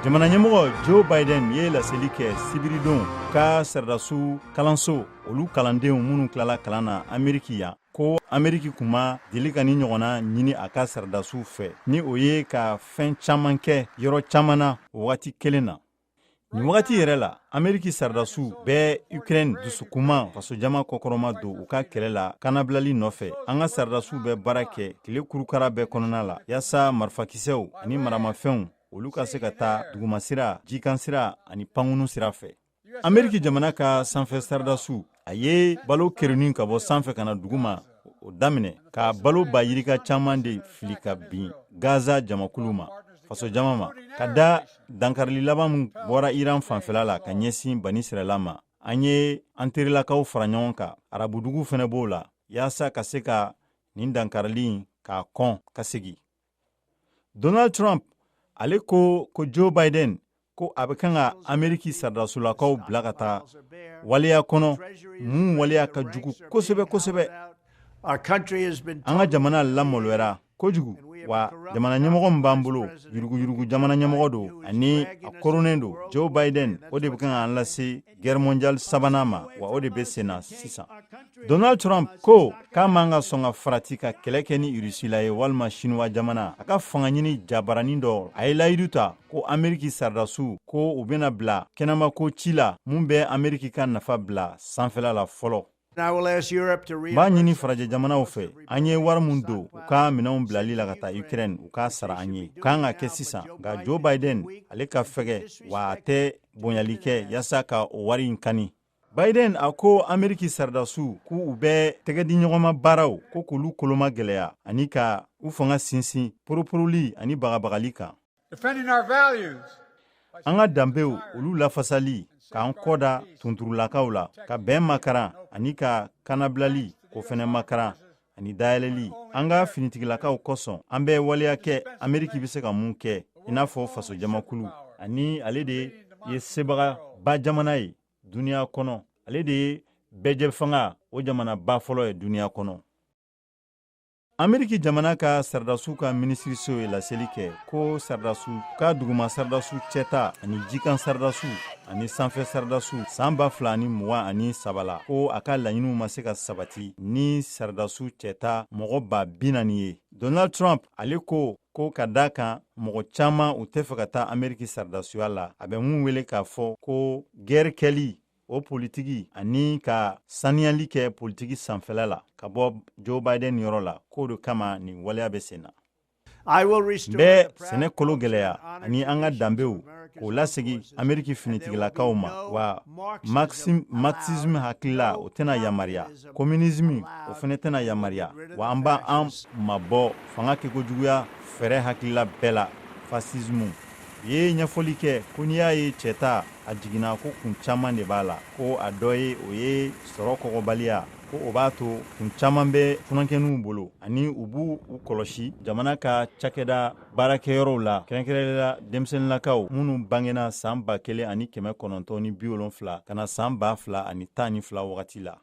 Jamana ɲɛmɔgɔ Joe Biden ye laseli kɛ sibiridon ka sɔrɔdasiw kalanso, olu kalandenw minnu tilala kalan na Ameriki yan, ko Ameriki kun ma deli ka ni ɲɔgɔnna ɲini a ka sɔrɔdasiw fɛ, ni o ye ka fɛn caman kɛ yɔrɔ caman na o wagati kelen na. Nin wagati yɛrɛ la, Ameriki sɔrɔdasiw bɛ Ukraine dusukuma fasojama kɔkɔrɔma don u ka kɛlɛ la kanabilali nɔfɛ. An ka sɔrɔdasiw bɛ baara kɛ tile kurukara bɛɛ kɔnɔna la, yaasa marifakisɛw ani maramafɛnw, olu ka se ka taa dugumasira, jikansira ani pankunu sira fɛ. Ameriki jamana ka sanfɛ sɔrɔdasiw, a ye balo kerunni ka bɔ sanfɛ ka na duguma o daminɛ, ka balo ba yirika caman de fili ka bin Gaza jamakulu ma, fasojama ma, ka da dankarili laban min bɔra Iran fanfɛla la ka ɲɛsin Bani Sirala ma. An ye an terilakaw fara ɲɔgɔn kan, arabudugu fɛnɛ b'o la, yaasa ka se ka nin dankarili k'a kɔn ka segin. Donald Trump, ale ko ko Joe Biden, ko a bɛ kan ka Ameriki saradasolakaw bila ka taa waleya kɔnɔ mun waleya ka jugu kosɛbɛ kosɛbɛ. An ka jamana lamaloyara kojugu, wa jamana ɲɛmɔgɔ min b'an bolo, yuruguyurugu jamana ɲɛmɔgɔ don ani a koronnen don. Joe Biden, o de bɛ kan k'an lase guerre mondiale sabanan ma, wa o de bɛ sen na sisan. Donald Trump ko k'a man ka sɔn ka farati ka kɛlɛ kɛ ni Russie la ye walima Chinois jamana. A ka fanga ɲini jabaranin dɔ, a ye layidu ta ko Ameriki sɔrɔdasiw, ko u bɛna bila kɛnɛmako ci la mun bɛ Ameriki ka nafa bila sanfɛla la fɔlɔ. N b'a ɲini farajɛ jamanaw fɛ, an ye wari min don u ka minɛnw bilali la ka taa Ukraine, u k'a sara an ye. U kan ka kɛ sisan, nka Joe Biden, ale ka fɛgɛ, wa a tɛ bonyali kɛ yaasa ka o wari in kani. Biden, a ko Ameriki sɔrɔdasiw, k'u bɛ tɛgɛdiɲɔgɔnma baaraw ko k'olu koloma gɛlɛya ani ka u fanga sinsin poroporoli ani bagabagali kan. An ka danbew, olu lafasali, k'an kɔda tunturulakaw la, ka bɛn makaran ani ka kanabilali k'o fɛnɛ makaran ani dayɛlɛli an ka finitigilakaw kosɔn. An bɛ waleya kɛ Ameriki bɛ se ka mun kɛ i n'a fɔ fasojamakulu, ani ale de ye sebaga ba jamana ye duniɲa kɔnɔ, ale de ye bɛɛjɛ fanga o jamana ba fɔlɔ ye duniɲa kɔnɔ. Ameriki jamana ka sɔrɔdasiw ka minisiriso ye laseli kɛ ko sɔrɔdasiw ka duguma sɔrɔdasiw cɛta ani jikan sɔrɔdasiw ani sanfɛ sɔrɔdasiw, san 2023 la, ko a ka laɲiniw ma se ka sabati ni sɔrɔdasiw cɛta mɔgɔ 40.000 ye. Donald Trump, ale ko ko ka da kan mɔgɔ caman u tɛ fɛ ka taa Ameriki sɔrɔdasiya la, a bɛ mun wele k'a fɔ ko guerre kɛli o politiki ani ka saniyali kɛ politiki sanfɛla la ka bɔ Joe Biden yɔrɔ la, k'o de kama nin waleya bɛ sen na. N bɛ sɛnɛ kolo gɛlɛya ani an ka danbew k'o lasegi Ameriki finitigilakaw ma, wa marxisme hakilila, o tɛna yamaruya, communisme, o fɛnɛ tɛna yamaruya, wa an b'a an mabɔ fanga kɛkojuguya fɛɛrɛ hakilila bɛɛ la, fasisme. U ye ɲɛfɔli kɛ ko n'i y'a ye cɛ ta a jiginna, ko kun caman de b'a la, ko a dɔ ye, o ye sɔrɔ kɔgɔbaliya, ko o b'a to kun caman bɛ funankɛninw bolo ani u b'u u kɔlɔsi jamana ka cakɛda baarakɛyɔrɔw la, kɛrɛnkɛrɛnnenya denmisɛnninlakaw minnu bangena san 1970 ka na san 2012 wagati la.